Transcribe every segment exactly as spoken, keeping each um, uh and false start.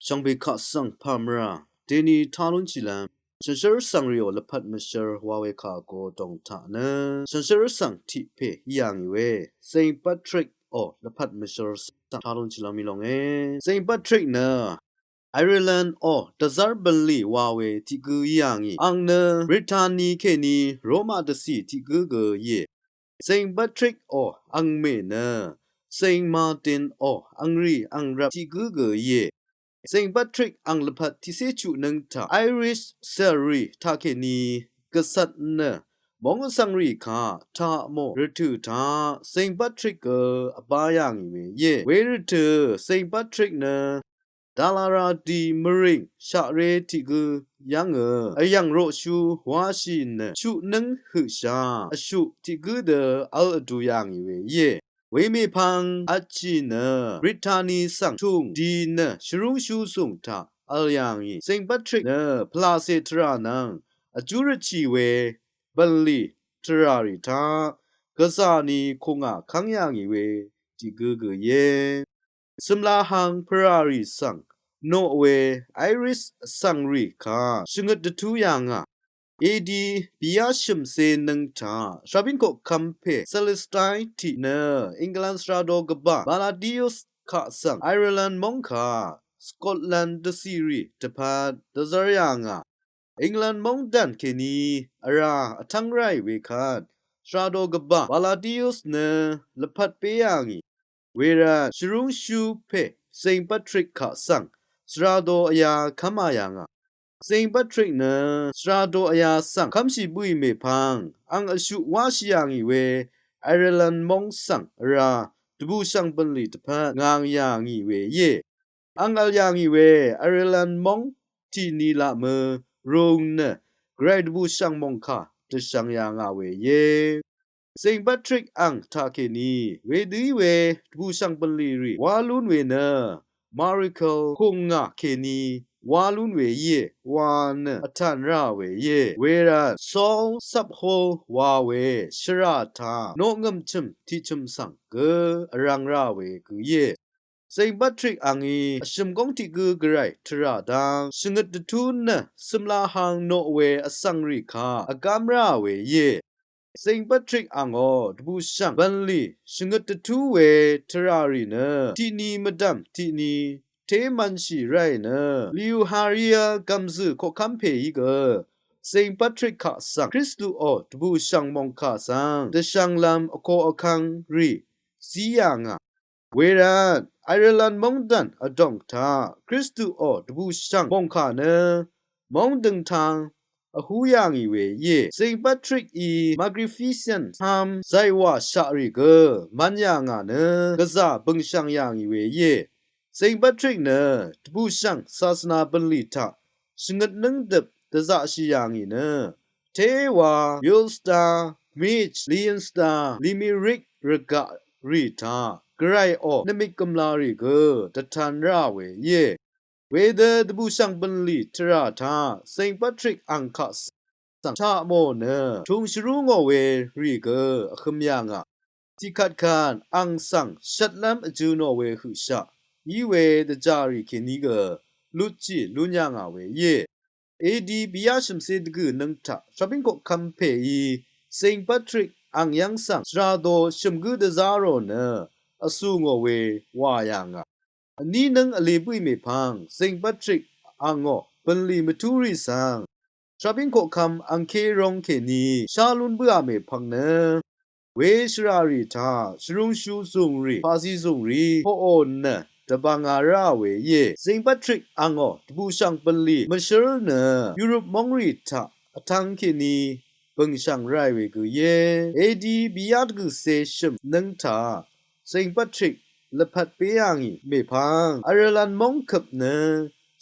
Shvngbe kaq svng pàmvrà deni tá lúnshìlv́m shànshér vsvng rìò lvpat mvshvr wa we kà go dòng taq nø shànshér vsvng tiq pè í yà ngì we Saint Patrick ò lvpat mvshvr svng tá lúnshìlv́m í longe. Saint Patrick nø Ireland ò dvzv́r bv̀nlì wa we tiq gǿ í yà ngì. Àng nø Brittany kèní Roma dvcì tiq gǿ gø íe. Saint Patrick ò àngmè nø Saint Martin ò àngrì àngrvp tiq gǿ gø íe. Saint Patrick àng lvpat tiqcé chuq nǿng taq Irish cèrì taqkèní gvcvt nø móng vsvng rì kaq taq mò rvtø̀ taq Saint Patrick gø vbá yà ngì we íe. We rvtø̀ Saint Patrick nø dvlvra di mvrìng shaqré tiq gǿ yv́ngø vyv̀ng roqshú wáshì nø chuq nǿng høqshà vshuq tiq gǿ dø vl vdu yà ngì we íe. We mèpvng vtshì nø Brittany svng tùng di nø shvrúngshú zùng taq vl yà ngì. Saint Patrick nø pvlacè tvrà nvng vjú rvtshì we bv̀nlì tvrà rì taq gvzà ni kùngà kv́ng yà ngì we tiq gǿ gø íe. Cø̀mlahang pvràrì svng noq we Irish vsvng rì kaq shvngøt dvtú yà ngà. A D bìyá shø̀mcé nǿng taq shvbín koqkvm pè Celestine tiq nø England svrado gvbà Palladius kaq svng Ireland móng kaq Scotland dvcì rì dvpvt dvzv́r yà ngà. England móngdàn kèní vrá vtv́ng ráì we kvt svrado gvbà Palladius nø lvpat pé yà ngì. Wervt shvrúngshú pè Saint Patrick kaq svng svrado vyá kv́mà yà ngà. Saint Patrick nø svrado vyá svng kv́mshì bǿì mèpvng àng vshuq wáshì yà ngì we Ireland móng svng vrá dvbùshv̀ng bv̀nlì dvpvt ngà yà ngì we íe. Àng vl yà ngì we Ireland móng tiq ni laq mø rùng nø gvray dvbùshv̀ng mòngkà dvshvng yà ngà we íe. Saint Patrick àng taqkèní wedø í we dvbùshv̀ng bv̀nlì rì wá lún we nø miracle kùngà kèní wá lún we íe wa nø vtàn rá we íe. Wervt Saul Sapho wa we shvrà taq noqngø̀m chø̀m tiq chø̀m svng gø vrvng rá we gø íe. Saint Patrick àngí vshø̀m góng tiq gǿ gvray tvrà dv́ng shvngøt dvtú nø cø̀mlahang noq we vsvng rì kaq vgám rá we íe. Saint Patrick àngó dvbùshv̀ng bv̀nlì shvngøt dvtú we tvrà rì nø tiq ni mvdv̀m tiq ni té mvnshì ráì nø Lemuria gv̀mzø̀ koqkv́m pèí gø Saint Patrick kaq svng Kristuò dvbùshv̀ng mòngkà svng dvshv̄nglv́m vko vkv́ng rì zí yà ngà. Wervt Ireland móngdàn vdòng taq Kristuò dvbùshv̀ng mòngkà nø móngdøng taq vhú yà ngì we íe. Saint Patrick í Magnificent Palm zàywà shaqrì gø mvn yà ngà nø gvzà bø̀ngshv̀ng yà ngì we íe. Saint Patrick nø dvbùshv̀ng sasvna bv̀nlì taq shvngøt nǿngdøp dvzaqshì yà ngì nø téwa Ulster, Meath, Leinster, Limerick rvgaq rì taq gvrayò nvmik gø̀mlarì gø dvtan rá we íe. Wedø dvbùshv̀ng bv̀nlì tvrà taq Saint Patrick àng kaq svng taq mò nø tùng shvrú ngò we rì gø vhø̄m yà ngà. Tiqkvtkvt àng svng shvtlv́m vjø̄ nò we høqshaq í we dvjà rì kèní gø lutshì lún yà ngà we íe. A D bìyá shø̀mcé dvgø̀ nǿng taq shvbín koqkv́m pèí Saint Patrick àng yv́ng svng svrado shø̀m gǿ dvzá rò nø vsù ngò we wà yà ngà. Vní nǿng vlē bǿì mèpvng Saint Patrick àngó bø̀nlì mvtúrì svng shvbín koqkvm àngké róng kèní shá lún bǿà mèpvng nø we shvràrì taq shvrúngshú zùngrì paqzí zùngrì poqò nø dvbvnga ráà we íe. Saint Patrick àngó dvbùshv̀ng bø̀nlì mvshǿr nø Europe móngrì taq vtvng kèní bø̀ngshv̀ng ráì we gø íe. A D bìyá dvgø̀cé shø̀m nǿng taq Saint Patrick lvpat béà ngì mèpvng Ireland móngkøp nø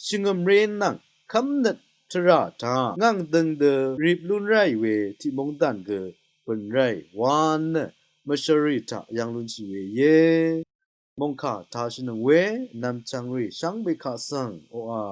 shvngø̀mré nvng kv́mnøt tvrà taq ngàng døng dø rip lún ráì we tiq móngdàn gø bø̀n ráì wa nø mvshvrì taq yv́ng lúnshì we íe. Mòngkà taq shvnøng we nv̀mchv̀ngrì shvngbe kaq svng oqà